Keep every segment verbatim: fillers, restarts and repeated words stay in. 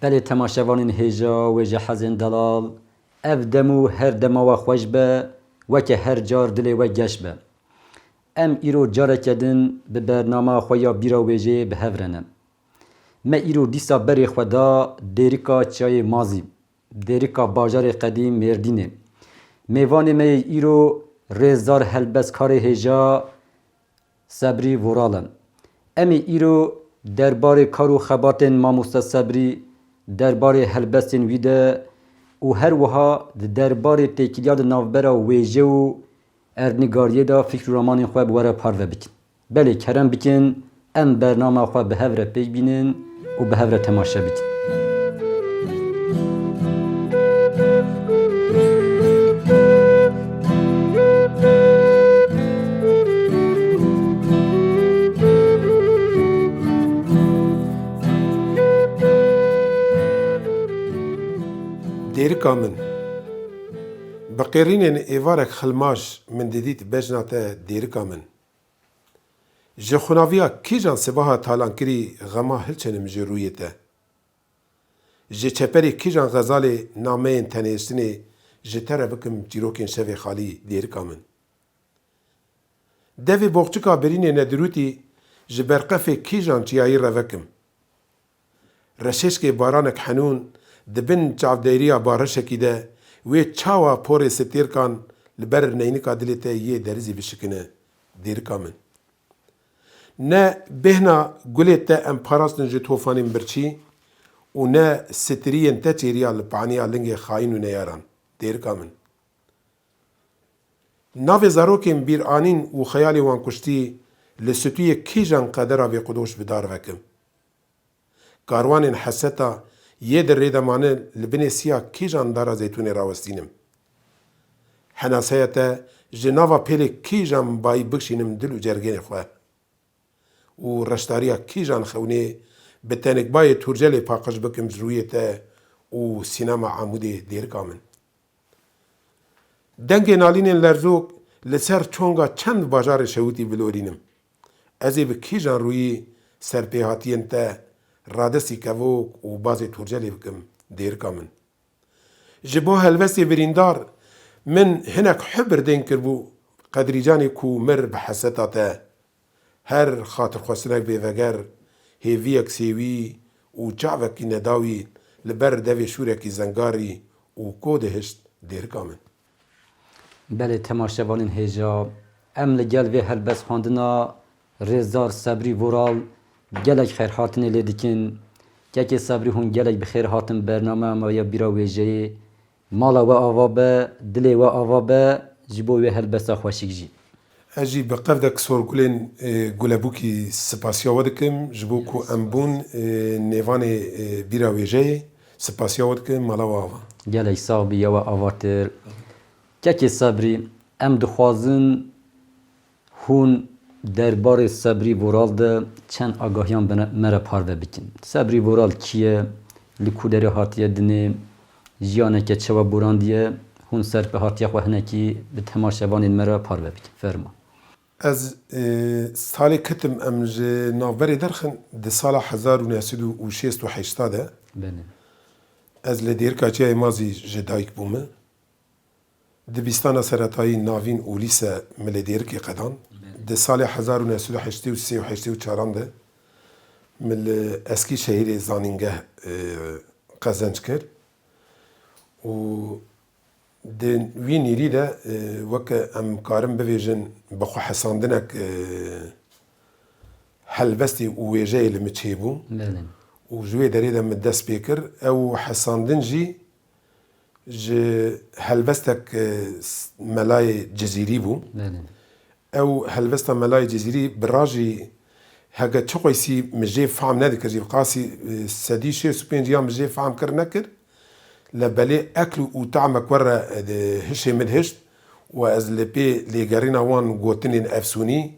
Belê temaşevanên hêja wê ji hezên delal, ev dem û her dema we xweş be, weke her car dilê we geş be. Em îro careke din bi bernama xwe ya Bîra Wêjeyê bi hev re ne. Me îro dîsa berê xwe da Dêrika Çiyayê Mazî, Dêrika bajarê qedîm Mêrdînê. Mêvanê me yê îro rêzdar helbestkarê hêja Sebrî Vural e. Em ê îro derbarê kar û xebatên mamoste Sebrî, derbarê helbestên wî de û her wiha di derbarê têkiliya di navbera wêje û erdnigariyê de fikr û ramanên xwe bi we re parve bikin. Belê kerem bikin, em bernama xwe bi hev re pêk bînin û bi hev re temaşe bikin. Dêrika min. Bi qêrînên êvarek xilmaş min didît bejna te, Dêrika min. Ji xunaviya kîjan sibaha talankirî xema hilçenim ji rûyê te? Ji çeperê kîjan xezalê nameyên tenêştinê ji te re bikim çîrokên şevê xalî, Dêrika min? Devê boxçika birînê nedirûtî ji berqefê kîjan çiyayî re vekim? Reşêşkê baranek henûn di bin çavdêriya barişekî de wê çawa porê stêrkan li ber neynika dilê te yê derizî bişikine, Dêrika min? Ne bêhna gulê te em parastin ji tofanên birçî û ne sitiriyên te çêriya li paniya lingê xayîn û neyaran, Dêrika min. Navê zarokên bîranîn û xeyalê wan kuştî li stûyê kîjan qedera bêqudoş bi dar vekim? Karwanên heseta yê di rê de mane li binê siya kîjan dara zeytûnê rawestînim? Henaseya te ji nava pêlê kîjan bayî bikşînim dil û cergênê xwe? Û reşdariya kîjan xewnê bi tenêkbayê Turcelê paqij bikim ji rûyê te û sînema Amûdê, Dêrika min? Dengê nalînên lerzok li ser çonga çend bajarê şewitî bilorînim. Ez ê bi kîjan rûyî serpêhatiyên te radestî kevok û bazê Turcelê bikim, Dêrika min? Ji bo helbestê birîndar min hinek hubir deng kiribû, Qedrîcanê ku mir bi heseta te. Her xatirxwestinek bêveger, hêviyek sêwî û çavekî nedawî li ber devê şûrekî zengarî û ko dihişt, Dêrika min? Belê temaşevanên hêja, em li gel vê helbestxwendina rêzdar Sebrî Vural gelek xêrhatinê lê dikin. Kekê Sebrî, hûn gelek bi xêr hatin bernameya me ya Bîra Wêjeyê. Mala we ava be, dilê we ava be, ji bo wê helbesta xweşik jî. Ez jî bi qevdek sorgulên, e, gulebûkî spasiya we dikim, ji bo ku em bûn, e, nêvanê, e, Bîra Wêjeyê, spasiya we dikim, mala we ava. Gelek sax bî, ya we avatir. Kekê Sebrî, em dixwazin hûn derbarê Sebrî Vural de çend agahiyan bine-, me re parve bikin. Sebrî Vural kî ye? Li ku derê hatiye dinê? Jiyaneke çawa borandiye? Hûn serpêhatiya xwe hinekî bi temaşevanên me re parve bikin. Fermo. Ez, e, salê ketim em ji navberê derxin di sala hezar û neh sed û şêst û heşt de. Belê. Ez li Dêrika Çiyayê Mazî ji dayik bûme. Dibistana seretayî navîn û lîse min li Dêrikê qedan. Belê. Di salê hezar û neh sed û heştê û sê û heştê û çaran de min li Eskîşehîrê zanîngeh, e, qezenc kir. Û di wî nîrî de, e, weke em karin bivêjin bi xwe hesandinek, e, helbestê û wêjeyê li min çêbû. Belê. Û ji wê derê de min dest pê kir. Ew hesandin jî ji helbestek, e, s-, Melayê Cizîrî bû. Belê. Ew helbesta Melayê Cizîrî bi rajî heke çi qeysî min jê fehm nedikir jî, bi qasî, e, sedî şêst û pênc ya min jê fehm kir nekir. Lê belê ekl û tamek we re, e, di hişê min hişt û ez li pê lêgerîna wan gotinên efsûnî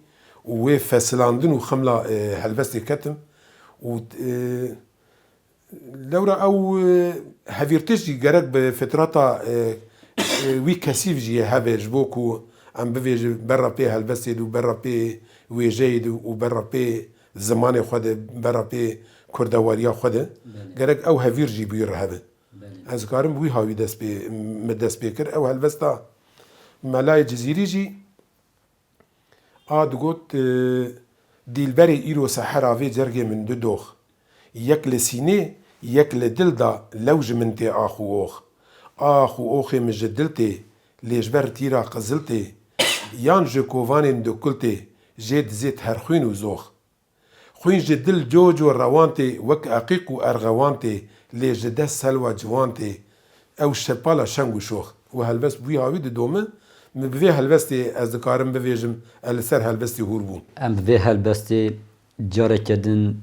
û wê fesilandin û xemla, e, helbestê ketim û, e, Lewra ew, e, hevîrtiş jî gerek bi fitrata, e, e, wî kesîf jî hebe, ji bo ku em bivêjin berra pê helbestê de û berra pê wêjeyê de û berra pê zimanê xwe de, berra pê kurdewariya xwe de. Gerek ew hevîr jî bi wî re hebe. Ez karim bi wî hawî dest pê, min dest pê kir. Ew helbesta Melayê Cizîrî jî a digot, e, Dîlberê îro sehera vê cergê min du dox. Yek li sînê, yek li dil da lew ji min tê ax û ox. Ax û oxê min ji dil tê, lê ji ber tîra qizil tê. Yan ji kovanên dukul tê, jê dizêt her xwîn û zox. Xwîn ji dil co co rewan tê, wek eqîq û erxewan tê, lê ji dest selwa ciwan tê. Ew şepala şeng û şox. Û helbest bi wî hawî didome. Min bi vê helbestê ez dikarim bivêjim, ez li ser helbestê hûr bûm. Em bi vê helbestê careke din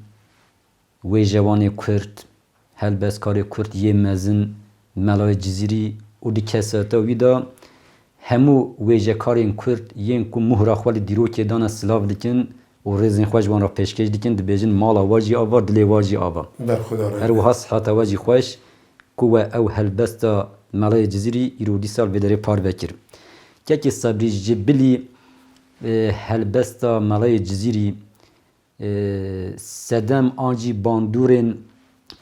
wêjewanê Kurd, helbestkarê Kurd yê mezin Melayê Cizîrî û di kesayeta wî de hemû wêjekarên Kurd yên ku muhra xwe li dîrokê dane silav dikin û rêzên xwe ji wan re pêşkêş dikin, dibêjin mala we jî ava, dilê we jî ava. Berxwedar. Her wiha sihata we jî xweş ku we ew helbesta Melayê Cizîrî îro dîsa li vê derê parve kir. Kekê Sebrî, ji bilî, e, helbesta Melayê Cizîrî, e, sedem an jî bandorên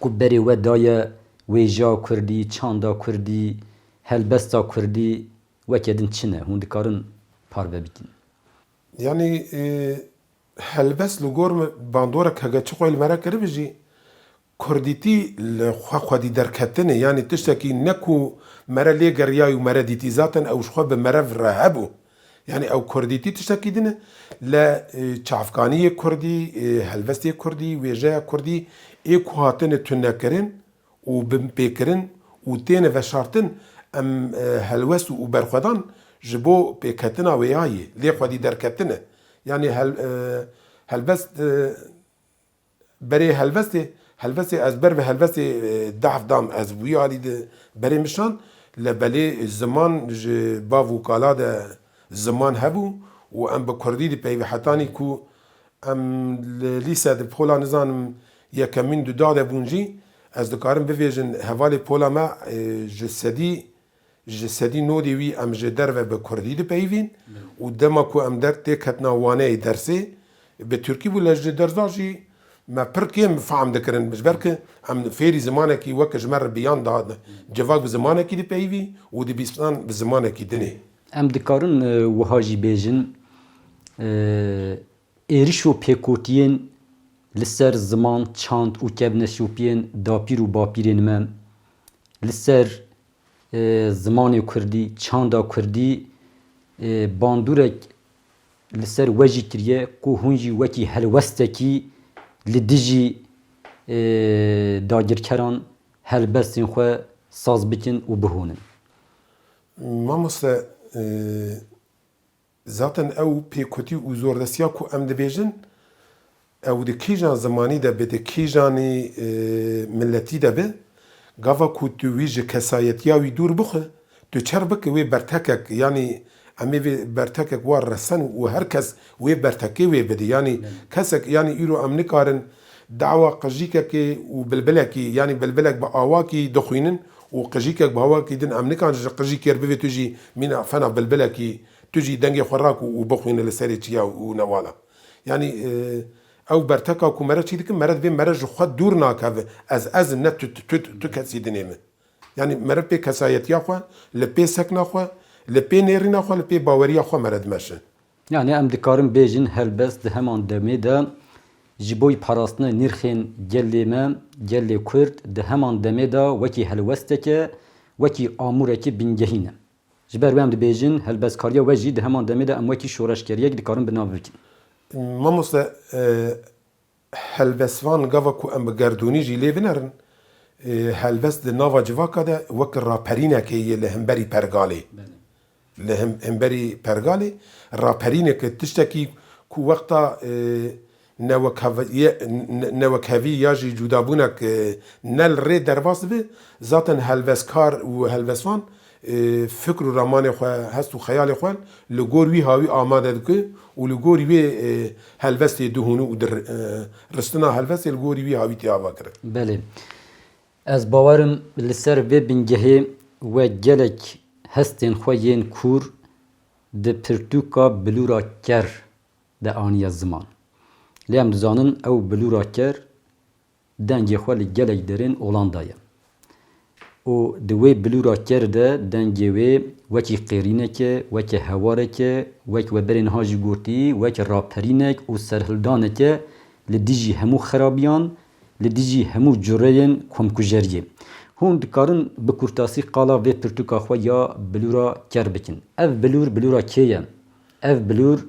ku berê we daye, wêjeya kurdî, çanda kurdî, helbesta kurdî weke din çi ne? Hûn dikarin parve bikin? Yanî, e, helbest li gor min bandorek hege çi xwe li me re kiribe jî, kurdîtî li xwe xwedî derketinê, yanî tiştekî ne ku me re lê geriyayî û me re dîtî, zaten ew ji xwe bi merev re hebû. Yanî ew kurdîtî tiştekî din e. Li, e, çavkaniyê kurdî, e, helbestê kurdî, wêjeya kurdî ê ku hatine tunekirin û binpêkirin û têne veşartin, em, e, helwest û berxwedan ji bo pêketina wê ya yê lê xwedî derketine. Yanî hel-, e, helbest, e, Berê helbestê, helbestê ez ber bi helbestê, e, dehf dam, ez wî alî di berê min şand, lê belê ziman ji bav û kala de ziman hebû û em bi kurdî dipeyivî hetanî ku em li lîse di pola nizanim yekemîn duda de bûn jî, ez dikarim bivêjin hevalê pola me, e, ji sedî ji sedî nodê wî em ji derve bi kurdî dipeyivîn û dema ku em der têketina waneyê dersê bi tirkî bû, lê ji derza jî me pir kêm fehm dikirin, ji ber ku em fêrî zimanekî weke ji me re biyan da, civak bi zimanekî dipeyivî û dibîstan bi zimanekî dinê. Em dikarin, e, wiha jî bêjin, e, Êriş û pêkotiyên li ser ziman, çand û kevneşopiyên dapîr û bapîrên me, li ser, e, zimanê kurdî, çanda kurdî, e, bandorek li ser we jî kiriye ku hûn jî wekî helwestekî li dijî, e, dagirkeran helbestên xwe saz bikin û bihûnin. Mamoste, e, Zaten ew pêkutî û zordestiya ku em dibêjin, ew di kîjan zimanî de be, di kîjanî, e, miletî de be, gava ku tu wî ji kesayetiya wî dûr bixwe, tu çer bike wê bertekek, yanî em ê vê bertekek wa resen û her kes wê bertekê wê bide. Yanî kesek, yanî îro em nikarin dawa qijîkekê û bilbilekî, yanî bilbilek bi awakî dixwînin û qijîkek bi awakî din, em nikarin ji qijîkê re bivê tu jî mîna fena bilbilekî Tu jî dengê xwe rakû û bixwîne li serê çiya û newala. Yanî, e, ew berteka ku mere çî dikin, mere divê mere ji xwe dûr nakeve. Ez, ez im, ne tu, tu, tu, tu kesî dinê min. Yanî mere pê kesayetiya xwe, li pê sekna xwe, li pê nêrîna xwe, li pê baweriya xwe mere dimeşe. Yanî em dikarin bêjin helbest di heman demê de ji bo parastina nirxên gelê me, gelê Kurd di heman demê de wekî helwesteke, wekî amûrekî bingehîn e. Ji ber wê em dibêjin, helbestkariya we jî di heman demê de em wekî şoreşgeriyek dikarin bi nav bikin. Mamoste, e, helbestvan gava ku em bi gerdûnî jî lê binerin, e, helbest di nava civaka de wek raperînekê yê li hemberî pergalê. Belê. Li hem-, hemberî pergalê, raperîneke tiştekî ku wexta, e, newekhev-, ye-, ne-, newekhevî ya jî cudabûnek, e, ne li rê derbas dibe, zaten helbestkar û helbestvan, e, fikr û ramanê xwe, hest û xeyalê xwe li gor wî hawî amade dike û li gorî wê, e, helbestê dihûne û dir-, e, ristina helbestê li gorî wî hawî tê ava kirin. Belê. Ez bawer im li ser vê bingehê we gelek hestên xwe yên kûr di pirtûka Bilûra Ker de aniye ziman. Lê em dizanin ew Bilûra Ker Dengê xwe li gelek derên Olandayê. Û di wê bilûra ker de dengê wê wekî qêrîneke, weke hewareke, wek we berê niha jî gotî, wek raperînek û serhildaneke li dijî hemû xerabiyan, li dijî hemû cureyên komkujeriyê. Hûn dikarin bi kurtasî qala vê pirtûka xwe ya bilûra ker bikin. Ev bilûr, bilûra kê ye? Ev bilûr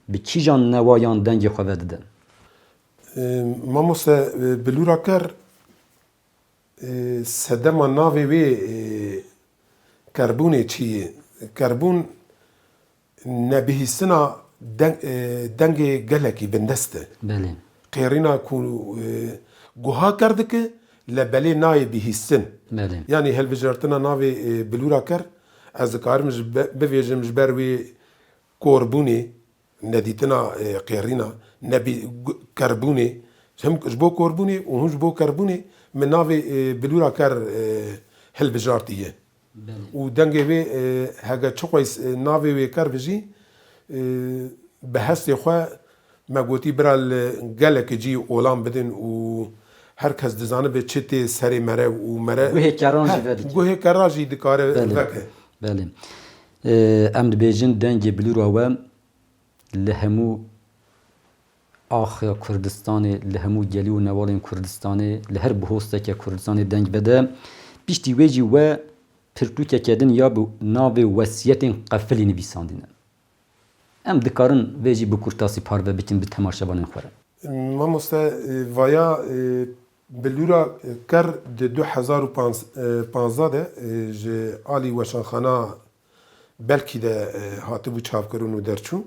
bi kîjan newayan dengê xwe vedide? Ê, mamoste, ê, bilûra ker, ê, sedema navê wê, ê, kerbûnê çi ye? Kerbûn nebihîstina deng-, ê, dengê gelekî bindest e. Belê. Qêrîna ku, ê, guha ker dike, le belê nayê bihîstin. Belê. Yanî hilbijartina navê, ê, bilûra ker, ez dikarim ji be-, bivêjim ji ber wê korbûnê, nedîtina, e, qêrîna, nebî-, gu-, kerbûnê, him ji bo korbûnê û him ji bo kerbûnê min navê, e, bilûra ker, e, hilbijartiye. Belê. Û dengê wê, e, hege çiqas, e, navê wê ker bi jî, e, bi hestê xwe me gotî bira li gelekî cî olan bidin û her kes dizanibe çi tê serê mere û mere. Guhê keran jî He, vedike. Guhê kera jî dikare Belê. Veke. Belê. E, em dibêjin dengê bilûra we li hemû axa Kurdistanê, li hemû gelî û newalên Kurdistanê, li her bihosteke Kurdistanê deng vede. Piştî wê jî we pirtûkeke din ya bi navê Wesiyetên Qefilî nivîsandine. Em dikarin vê jî bi kurtasî parve bikin bi temaşevanên xwe re. Mamoste, e, vaya, e, bilûra, e, ker di du hezar û panzdeh de, e, ji alî weşanxana Belkî de, e, hatibû çapkirin û derçû.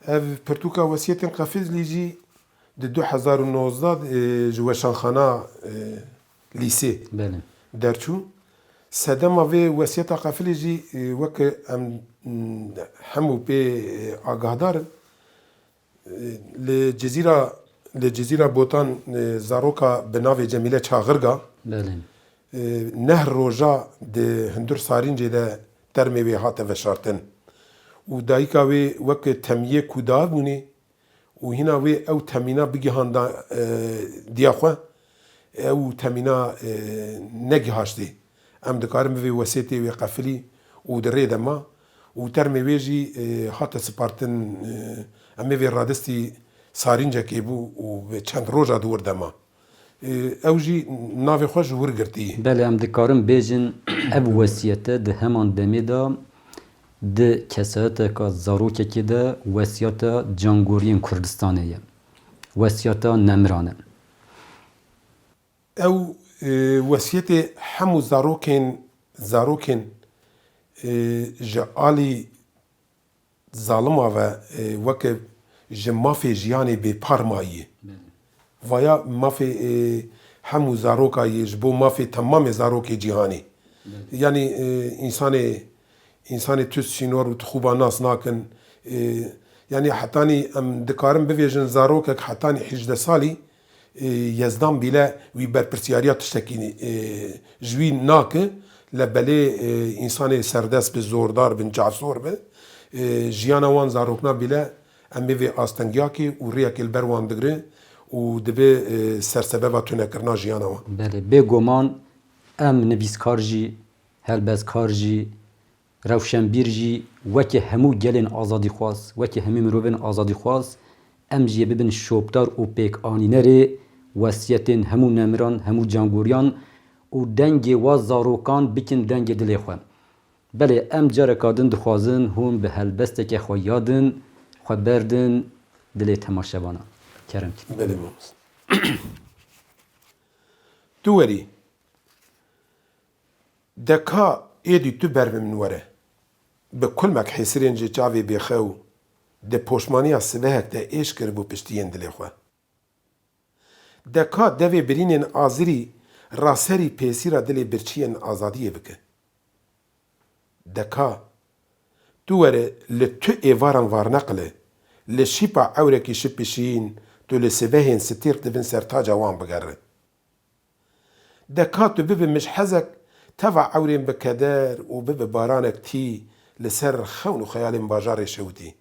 Ev pirtûka Wesiyetên Qefilî jî di du hezar û nozdeh, e, ji weşanxana, e, lîsê Belê. derçû. Sedema vê Wesiyeta Qefilî jî, e, weke em, m, hemû pê, e, agahdar in, Li Cizîra, li Cizîra Botan, e, zaroka bi navê Cemîle Çaxirga, Belê. e, neh roja di hundir Sarîncê de termê wê hate veşartin. Û dayika wê weke temiyê ku dabûnê û hîna wê ew temîna bigihanda, e, diya xwe, ew temîna, e, negihaştê. Em dikarin bivê wesiyetê wê qefilî û di rê de ma û termê wê jî, e, hate sipartin, e, em ê vê radistî Sarîncekê bû û bi çend roja di wir de ma. E, ew jî navê xwe ji wir girtî. Belê, em dikarin bêjin ev wesiyete di heman demê de di kesayeteka zarokekê de wesiyeta cangoriyên Kurdistanê ye. Wesiyeta nemiran e. Ew, e, wesiyetê hemû zarokên, zarokên, e, ji alî zalima ve, e, weke ji mafê jiyanê bêpar mayî ye. Belê. Vaya mafê, e, hemû zaroka ye, ji bo mafê temamê zarokê cîhanê. Belê. Yanî, e, însanê, însanê tu sînor û tu xûba nas nakin. E, yanî hetanî em dikarin bivêjin zarokek hetanî hejdeh salî, e, Yezdan bîle wî berpirsiyariya tiştekî, e, ji wî nake, le belê, e, însanê serdest bi, zordar bin, çavsor bi, e, jiyana wan zarokna bîle em ê vê astengiyakê û rêyekê li ber wan digire û dibe, e, sersebeba tunekirina jiyana wan. Belê, bêguman em nivîskar jî, helbestkar jî, rewşenbîr jî weke hemû gelên azadîxwaz, weke hemû mirovên azadîxwaz, em jî yê bibin şopdar û pêkanînerê wesiyetên hemû nemiran, hemû cangoriyan û dengê wa zarokan bikin dengê dilê xwe. Belê, em careka din dixwazin hûn bi helbesteke xwe ya din xwe berdin dilê temaşevana. Kerem kin. Belê, mamoste. Tu werî. De ka êdî tu ber bi min were. Bi kulmek hêsirên ji çavê bêxew, di poşmaniya sibehek de êş kiribû piştiyên dilê xwe. De ka devê birînên azirî raserî pêsîra dilê birçiyên azadiyê bike. De ka tu were li tu êvaran varneqile, li şîpa ewrekî şipişîn, tu li sibehên stîrk di bin sertaca wan bigere. De ka tu bibe mijhezek teva ewrên bi keder û bibe baranek tî li ser xewn û xeyalên bajarê şewitî.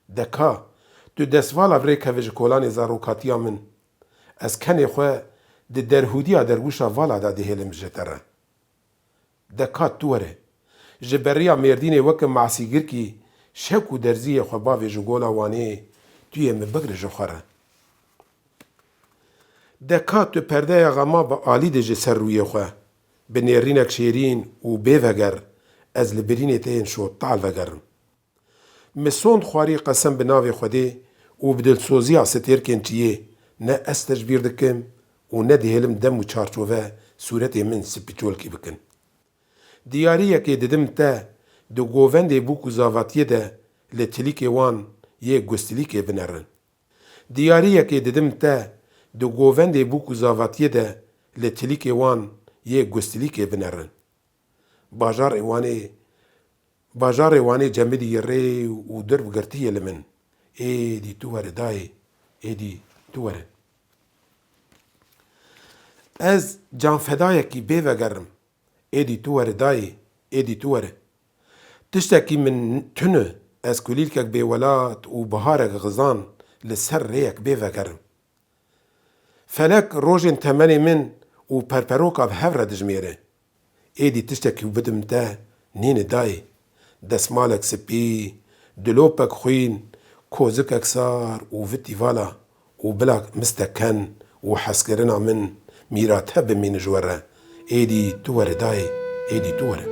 De ka tu destvala bi rê keve ji kolanê zarokatiya min, Ez kenê xwe di derhûdiya derwişa vala de dihêlim ji te re. De ka tu were. Ji beriya Mêrdînê weke masîgirkî şek û derziyê xwe bavêje gola Wanê, tu yê min bigre ji xwe re. De ka tu perdeya xema bi alî de ji ser rûyê xwe, bi nêrînek şêrîn û bêveger, ez li birînê te yên şotal vegerim. Min sond xwarî qesem bi navê Xwedê û bi dilsoziya stêrkên çiyê, ne ez te ji bîr dikim û ne dihêlim dem û çarçove sûretê min spîçolkî bikin. Diyariyekê didim te, di govendê bûk û zavatiyê de li tilîkê wan yê gustilîkê binerin. Diyariyekê didim te, di govendê bûk û zavatiyê de li tilîkê wan yê gustilîkê binerin. Bajarê Wanê, bajarê Wanê cemidî rê û dirv girtiye li min. Êdî tu were dayê, êdî tu were. Ez canfedayekî bêveger im. Êdî tu were dayê, êdî tu were. Tiştekî min tune, ez kulîlkek bêwelat û biharek xizan li ser rêyek bêveger im. Felek rojên temenê min û perperoka bi hev re dijmêre. Êdî tiştekî bidim te, nîne dayê. Desmalek spî, dilopek xwîn, kozikek sar û vitî vala û bila misteken û hezkirina min mîra te bimîne ji we re. Êdî tu were dayê, êdî tu were.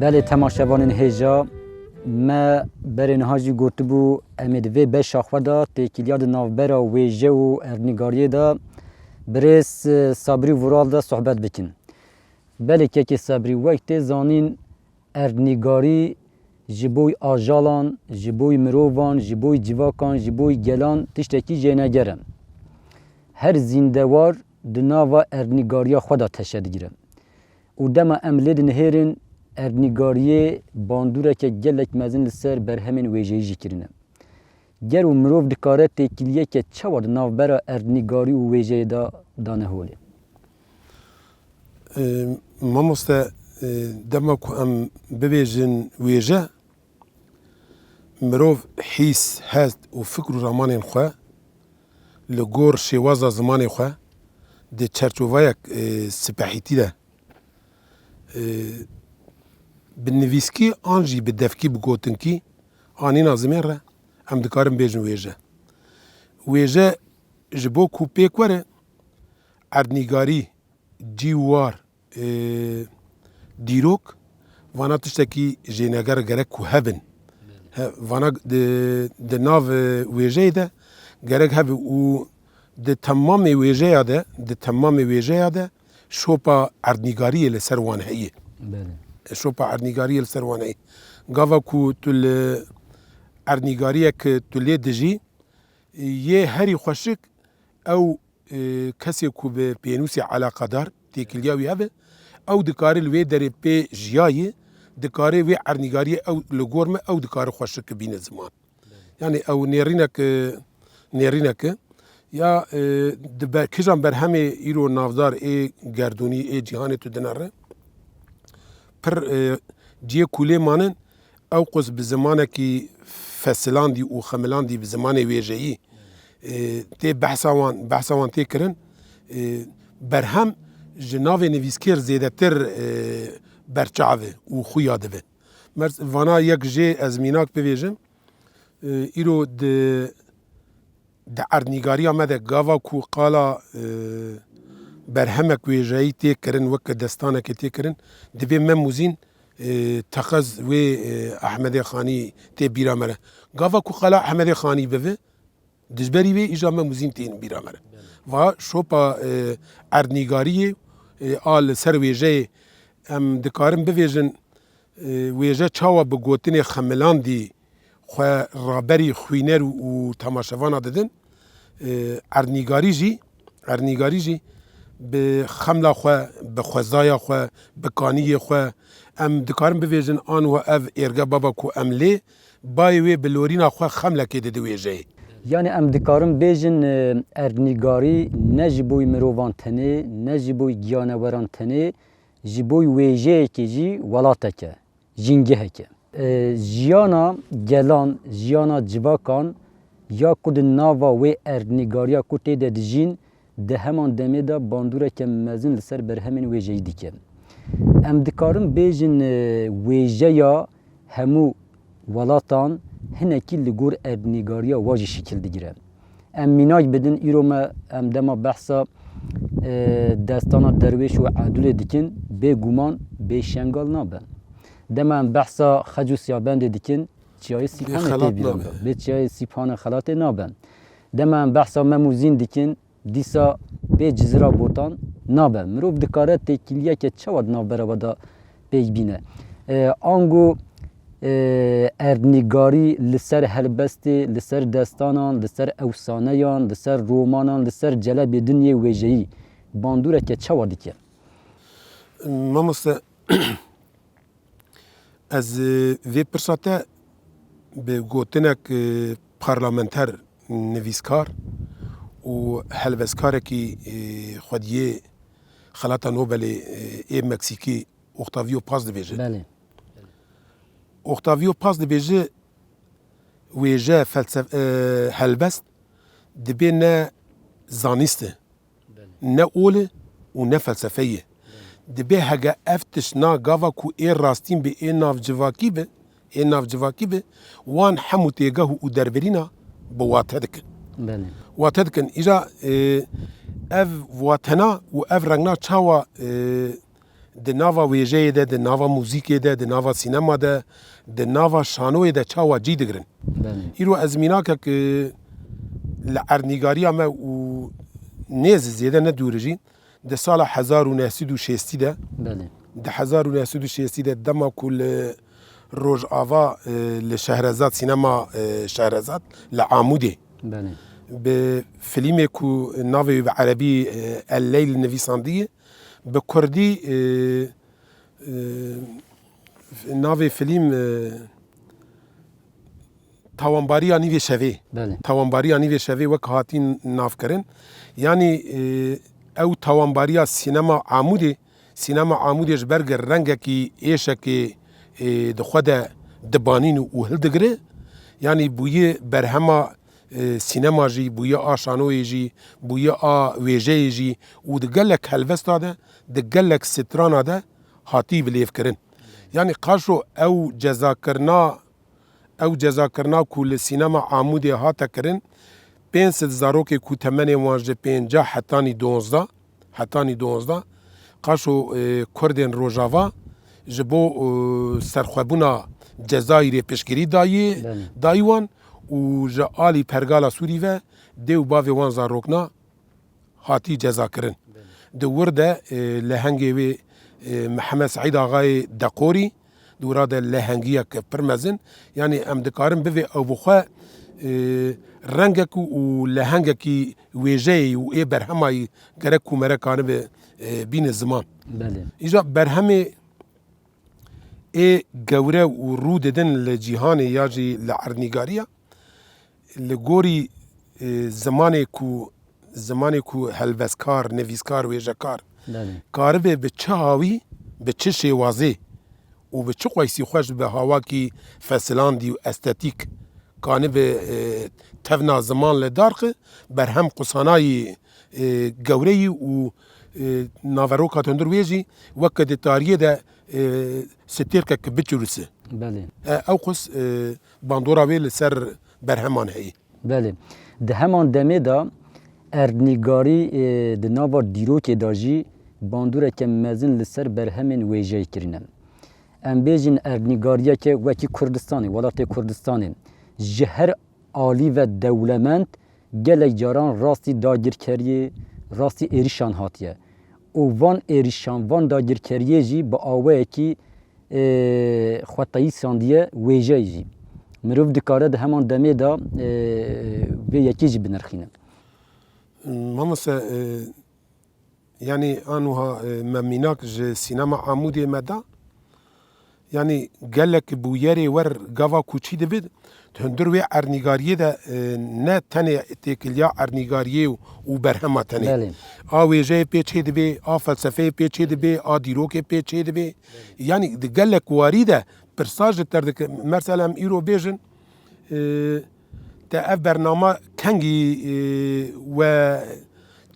Belê temaşevanên hêja, me berê niha jî gotibû, em ê di vê beşa xwe de têkiliya di navbera wêje û erdnîgariyê de birêz, e, Sabrî Vural de sohbet bikin. Belê kekê Sabrî, wek tê zanîn, erdnîgarî ji bo ajalan, ji bo mirovan, ji bo civakan, ji bo gelan tiştekî jêneger e. Her zîndewar di nava erdnîgariya xwe de teşe digire. Û dema em lê dinihêrin, erdnîgariyê bandoreke gelek mezin li ser berhemên wêjeyî jî kirine. Gelo mirov dikare têkiliyeke çawa di navbera erdnîgarî û wêjeyê de dane holê? Ee, mamoste, e, dema ku em bibêjin wêje, mirov hîs, hest û fikr û ramanên xwe li gor şêwaza zimanê xwe di çerçovayek, e, sipehîtî de, e, bi nivîskî an jî bi devkî, bi gotinkî anîna zimên re, em dikarin bêjin wêje. Wêje ji bo ku pêk were, erdnîgarî, cî û war, e, dîrok, vana tiştekî jêneger gerek ku hebin. He, vana di, di nav, e, wêjeyê de gerek hebe û di temamê wêjeya de, di temamê wêjeya de şopa erdnîgariyê li ser wan heye. Belê. E, şopa erdnîgariyê li ser wan heye. Gava ku tu li erdnîgariyek tu lê dijî, yê herî xweşik ew, e, kesê ku bi pênûsê eleqedar têkiliya wî hebe, ew dikare li wê derê pê jiyayê, dikare wê ernîgariyê ew li gor me, ew dikare xweşik bîne ziman. Yani ew nêrînek, e, nêrînek e. Ya, e, di ber, kijan berhemê îro navdar ê gerdûnî, ê cîhanê tu dinere, pir, e, ciyê ku lê manin, ew qus bi zimanekî fesilandî û xemilandî, bi zimanê wêjeyî, e, tê behsa wan, behsa wan tê kirin. E, berhem ji navê nivîskêr zêdetir, e, berçav e û xuya dibe. Mer-, vana yek jê ez mînak bivêjim, e, îro di Di erdnîgariya me de gava ku qala, e, berhemek wêjeyî tê kirin, weke destanekê tê kirin, divê Mem û Zîn, e, teqez wê, e, Ehmedê Xanî tê bîra me re. Gava ku qala Ehmedê Xanî bive, dijberî wê îja Mem û Zîn tên bîra me re. Va şopa, e, erdnîgariyê, e, a li ser wêjeyê em dikarin bivêjin, e, wêje çawa bi gotinê xemilandî, xwe raberî xwîner û, û temaşevana didin. E, erdnîgarî jî, erdnîgarî jî bi xemla xwe, bi xwezaya xwe, bi kaniyê xwe, em dikarin bivêjin, anwa ev êrge baba ku em lê bayê wê bi lorîna xwe xemlekê didi wêjeyê. Yani em dikarin bêjin, e, erdnîgarî ne ji bo mirovan tenê, ne ji bo giyaneweran tenê, ji bo wêjeyekê jî welatek e, jîngehek e. E, jiyana gelan, jiyana civakan ya ku di nava wê erdnîgariya ku tê de dijîn, di heman demê de bandoreke mezin li ser berhemên wêjeyî dike. Em dikarin bêjin, e, wêjeya hemû welatan hinekî li gor erdnîgariya wa jî şikil digire. Em mînak bidin, îro me, em dema behsa, e, destana Derwêş û Edûlê dikin, bêguman bê Şengal nabe. Dema em behsa Xec û Siyabendê dikin, çiyayê Sîpanê tê bîra me. Bê çiyayê Sîpanê xelatê nabe. Dema em behsa Mem û Zîn dikin, dîsa bê Cizira Botan nabe. Mirov dikare têkiliyeke çawa di navbera we de pêk bîne? E, ango, e, erdnîgarî li ser helbestê, li ser destanan, li ser efsaneyan, li ser romanan, li ser celebê din yê wêjeyî bandoreke çawa dike? Mamoste, ez, e, vê pirsa te bi gotinek, e, parlamenter, nivîskar û helbestkarekî, e, xwediyê Xelata Nobelê, e, ê Meksîkî Octavio Paz dibêje. Belê. Octavio Paz dibêje, wêje, felsef-, e, helbest dibê ne zanîst e, ne ol e û ne felsefe ye. Dibê hege ev tişt na gava ku ê rastîn bi, ê navcivakî bi, ê navcivakî bi, wan hemû têgeh û derverîna bi wate dikin. Belê. Wate dikin. Îja, e, ev watena û ev rengna çawa, e, di nava wêjeyê de, di nava muzîkê de, di nava sînema de, di nava şanoyê de çawa cî digirin? Belê. Îro ez mînakek, e, li erdnîgariya me û nêz zêde ne dûr jî, di sala hezar û neh sed û şêstî de, Belê. di hezar û neh sed û şêstî de dema ku li Rojava, e, li Şehrezad, sînema, e, Şehrezad li Amûdê Belê. bi filmê ku navê wî bi erebî, e, El Leyl nivîsandî, bi kurdî, e, e, navê filîm, e, Tawanbariya Nîvê Şevê. Belê. Tawanbariya Nîvê Şevê wek hatî navkirin. Yanî, e, ew tawanbariya sînema Amûdê, sînema Amûdê ji ber rengekî êşekê, e, di xwe de dibanîn û hildigire. Yanî bûye berhema e, sînema jî, bûye a şanoyê jî, bûye a wêjeyê jî û di gelek helbesta de, di gelek strana de hatî bilêvkirin. Yanî qaşo ew cezakirina, ew cezakirina ku li sînema Amûdê hate kirin, pênc sed zarokê ku temenê wan ji pêncah hetanî duwazdeh, hetanî duwazdeh, qaşo, e, Kurdên Rojava ji bo, e, serxwebûna Cezayirê piştgirî dayî, Belê. dayî wan û ji alî pergala Sûrî ve dê û bavê wan zarokna hatî cezakirin. Belê. Di wir de, e, lehengê wê, e, Mihemed Seîd Axayê Deqorî, di wira de lehengiyek pir mezin. Yanî em dikarin bivê ew bi xwe, e, rengek û lehengekî wêjeyê û ê berhemayî gerek ku mere kanibe, e, bîne ziman. Belê. Îja berhemê ê gewre û rû didin li cîhanê ya jî li erdnîgariya, li gorî, e, zimanê ku, zimanê ku helbestkar, nivîskar, wêjekar Belê. karibe bi çi hawî, bi çi şêwazê û bi çi qeysî xweş bi hawakî fesilandî û estetîk kanibe, e, tevna ziman li dar xi, berhem qusanayî, e, gewreyî û, e, naveroka hundir wê jî weke di tariyê de, e, stêrkek biçirûse. Belê. E, ew qus, e, bandora wê li ser berheman heye. Belê. Di heman demê de erdnîgarî, e, di nava dîrokê de jî bandoreke mezin li ser berhemên wêjeyê kirîne. Em bêjin erdnîgariyeke wekî Kurdistanê, welatê Kurdistanê ji her alî ve dewlemend, gelek caran rastî dagirkeriyê, rastî êrîşan hatiye. Û van êrîşan, van dagirkeriyê jî bi awayekî, e, xwe teyisandiye wêjeyê jî. Mirov dikare di heman demê de, e, vê yekê jî binirxîne. Mamoste, e, yanî a nuha, e, me mînak ji sînema Amûdê me da. Yanî gelek bûyerê wer gava ku çî dibe, di hundir wê ernîgariyê de, e, ne tenê têkiliya ernîgariyê û berhema tenê. Belê. A wêjeyê pê çê dibe, a felsefeyê pê çê dibe, a dîrokê pê çê dibe. Yanî di gelek warî de pirsa ji te re dike. Mersel em îro bêjin, e, te ev bernama kengî, e, we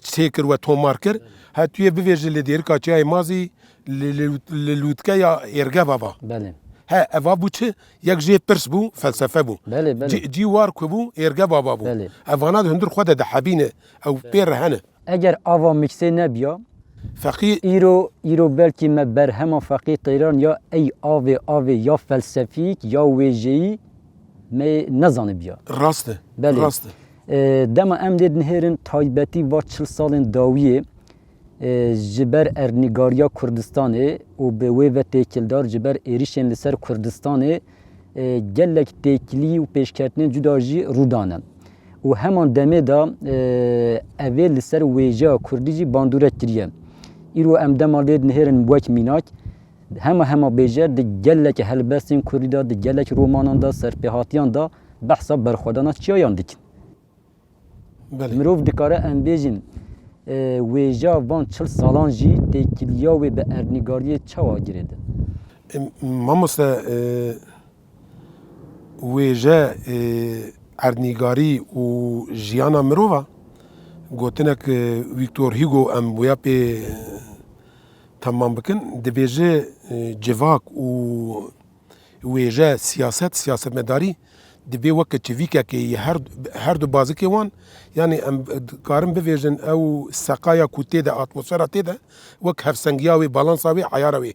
çêkir, we tomar kir. He, tu yê bivêjî li Dêrika Çiyayê Mazî, li, li, li lûtkeya Êrge Baba. Belê. He, eva bû çi? Yek jê pirs bû, felsefe bû. Belê, belê. Cî, cî war ku bû, Êrge Baba bû. Belê. Evana di hundir xwe de dihebîne, ew pê re hene. Eger ava miksê nebiya, Feqî îro, îro belkî me berhema Feqî Teyran ya ey avê, avê ya felsefîk ya wêjeyî me nezanibiya. Rast e, Belê. rast e. E, dema em lê dinihêrin taybetî va çil salên dawiyê, e, ji ber erdnîgariya Kurdistanê û bi wê ve têkildar ji ber êrişên li ser Kurdistanê, e, gelek têkilî û pêşketinên cuda jî rû dane. Û heman demê de, e, evê li ser wêjeya kurdî jî bandorek kiriye. Îro em dema lê dinihêrin wek mînak, hema hema bêje di gelek helbestên kurdî de, di gelek romanan de, serpêhatiyan de behsa berxwedana çiyayan dikin. Belê. Mirov dikare em bêjin, e, wêjeya van çil salan jî têkiliya wê bi erdnîgariyê çawa girêdin? E, mamoste, e, wêje, e, erdnîgarî û jiyana mirova, gotinek, e, Victor Hugo em wêya pê, e, temam bikin, dibêje, e, civak û wêje, siyaset, siyasetmedarî dibê weke çivîkekê yê her, her du bazikê wan, yanî em dikarin bivêjin ew seqaya ku tê de, atmosfera tê de, wek hevsengiya wê, balansa wê, eyara wê.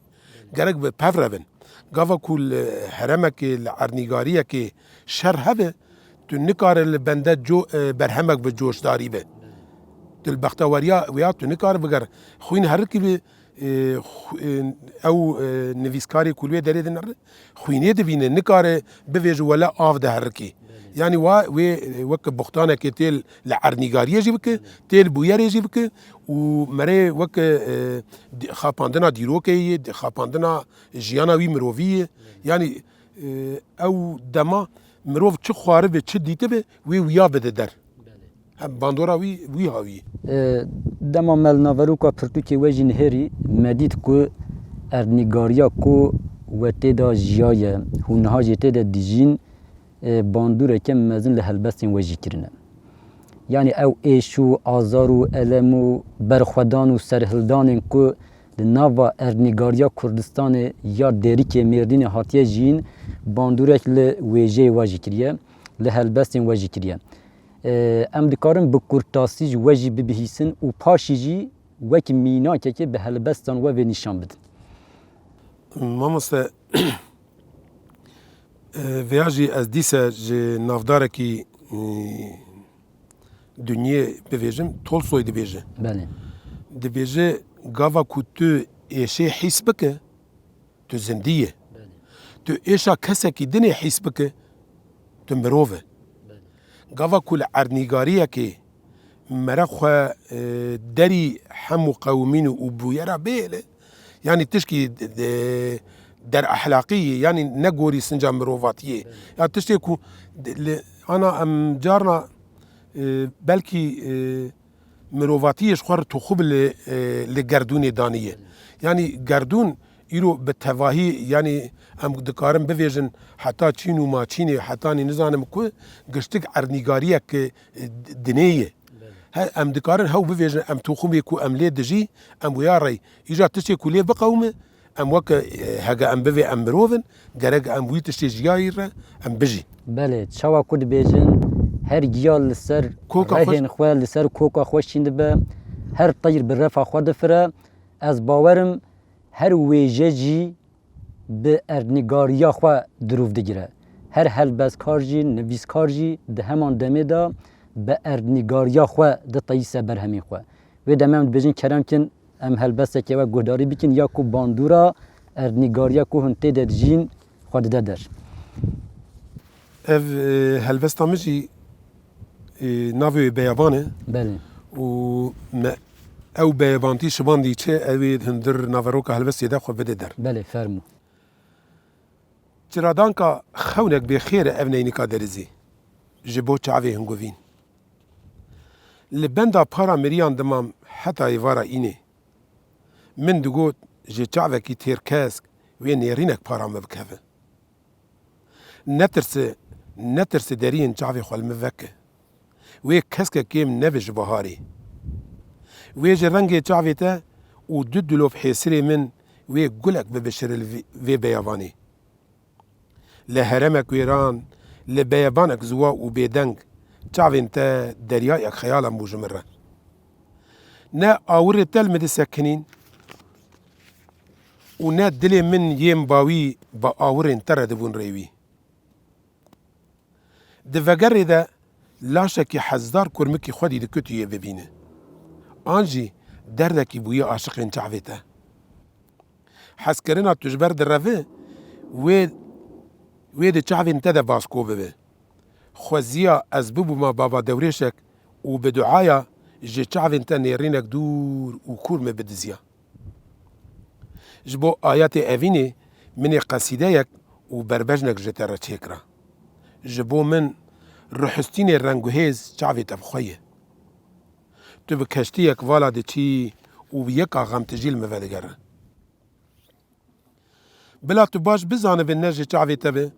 Gerek bi pev re bin. Gava ku li heremekê, li erdnîgariyekê şer hebe, tu nikare li bende co-, e, berhemek bi coşdarî be. Tu li bexteweriya wêya tu nikare biger. Xwîn herikî bi, e, xw-, e, ew, e, nivîskarê ku li wê derê dinere, xwînê dibîne, nikare bivêje wele av diherikî. Yanî wa wê, e, weke boxtanekê tê li erdnîgariyê jî bike, tê li bûyerê jî bike û merê weke, e, di-, xapandina dîrokê yê, di-, xapandina jiyana wî mirovî yê. Yanî, e, ew dema mirov çi xwaribe, çi dîtibe, wê wiya bide der. Hem bandora wî, wî hawî. E, dema me li naveroka pirtûkê we jî nihêrî, me dît ku erdnîgariya ku we tê de jiyaye, hûn niha jî tê de dijîn, e, bandoreke mezin li helbestên we jî kirine. Yanî ew êş û azar û elem û berxwedan û serhildanên ku di nava erdnîgariya Kurdistanê ya Dêrikê Mêrdînê hatiye jiyîn, bandorek li wêjeyê we jî kiriye, li helbestên we jî kiriye. E, em dikarin bi kurtasî ji we jî bibihîsin û paşî jî wek mînakekê bi helbestan we vê nîşan bidin. Mamoste, e, vêya jî ez dîse ji navdarekî, e, dinyê bivêjim, Tolstoy dibêje. Belê. Dibêje, gava ku tu êşê hîs bike, tu zindî yî. Belê. Tu êşa kesekî dinê hîs bike, tu mirov î. Belê. Gava ku li erdnîgariyekê mere xwe, e, derî hemû qewimîn û bûyera bihêle, yanî tişkî de, de, derehlaqî yê, yanî negorî sinca mirovatiyê. Belê. Ya tiştê ku de, li, ana em carna, e, belkî, e, mirovatiyê ji xwe re toxû bi li, e, li gerdûnê daniye. Yanî gerdûn îro bi tevahî, yanî em dikarin bivêjin heta çîn û maçînê, hetanî nizanim ku giştik erdnîgariyek, e, dinê ye. He, em dikarin hew bivêjin, em toxumê ku em lê dijî, em wêya rey. Îja tiştê ku lê biqewime, em weke, e, hege em bivê em mirov in, gerek em wî tiştê jiyayî re em bijî. Belê, çawa ku dibêjin, her giya li ser Koka xwe rehên xwe, li ser koka xwe şîn dibe, her teyr bi refa xwe difire, ez bawer im her wêje jî bi erdnîgariya xwe dirûv digire. Her helbestkar jî, nivîskar jî di heman demê de bi erdnîgariya xwe diteyîse berhemên xwe. Wê demê em dibêjin kerem kin, em helbestekê we guhdarî bikin ya ku bandora erdnîgariya ku hûn tê de dijîn xwe dide der. Ev, e, helbesta min jî, e, navê wê Beyavan e. Belê. Û me ew beyavantî şibandî çi, ew ê hundir naveroka helbestê de xwe bide der. Belê, fermo. Çiradanka xewnek bê xêr e ev neynika derizî. Ji bo çavê hingovîn. Li benda para miriyan dimam heta êvara înê. Min digot, ji çavekî têrkesk wê nêrînek para me bikeve. Netirse, netirse deriyên çavê xwe li min veke. Wê keske kêm nebe ji biharê. Wê ji rengê çavê te û du dilov hêsirê min wê gulek bibişire li vê, vê beyavanê. Li heremek wêran, li beyevanek ziwa û bêdeng, çavên te deryayek xeyalan bû ji min re. Ne awirê te li min disekinîn û ne dilê min yên bawî bi awirên te re dibûn rêwî. Di vegerê de laşekî hezdar kurmikî xwedî dikutî yê bibîne. An jî derdekî bûye aşiqên çavê te. Hezkirina tu ji ber direve, wê, wê di çavên te de basko bibe. Xweziya ez bibûma bava dewrêşek û bi duaya ji çavên te nêrînek dûr û kûr min bidiziya. Ji bo ayetê evînê min ê qesîdeyek û berbejnek ji te re çêkira. Ji bo min ruhistînê rengûhêz çavê te bi xwe ye. Tu bi keştiyek vala diçî û bi yeka xemtijî li min vedigere. Bila tu baş bizanibe ne ji çavê te be,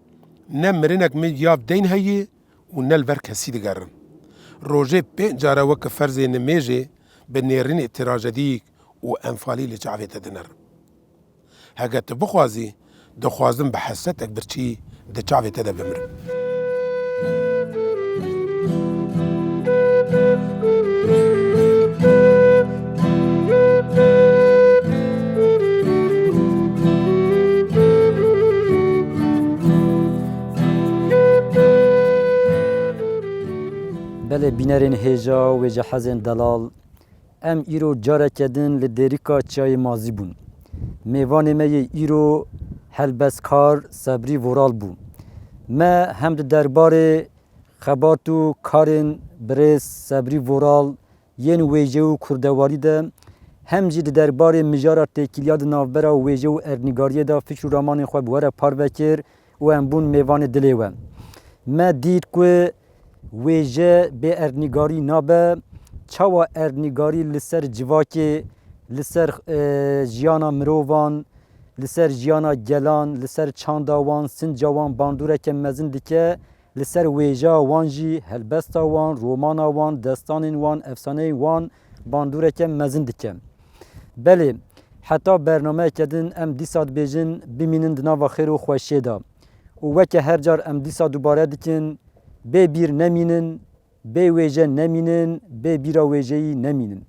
ne mirinek min ya deyn heye û ne li ber kesî digerim. Rojê pênc care weke ferzê nimêjê bi nêrînê trajedîk û enfalî li çavê te dinerim. Heke tu bixwazî, dixwazim bi hesretek birçî di çavê te de bimirim. Belê bînerên hêja û wêjehezên delal, em îro careke din li Dêrika Çiyayê Mazî bûn. Mêvanê me yê îro helbestkar Sebrî Voral bû. Me hem di derbarê xebat û karên birêz Sebrî Voral yên wêje û kurdewarî de, hem jî di derbarê mijara têkiliya di navbera wêje û erdnîgariyê de fikr û ramanên xwe bi we re parve kir û em bûn mêvanê dilê we. Me dît ku wêje bê erdnîgarî nabe, çawa erdnîgarî li ser civakê, li ser, e, jiyana mirovan, li ser jiyana gelan, li ser çanda wan, sinca wan bandoreke mezin dike, li ser wêjeya wan jî, helbesta wan, romana wan, destanên wan, efsaneyên wan bandoreke mezin dike. Belê, heta bernameyeke din em dîsa dibêjin bimînin di nava xêr û xweşiyê de. Û weke her car em dîsa dubare dikin, bê bîr nemînin, bê wêje nemînin, bê bîra wêjeyî nemînin.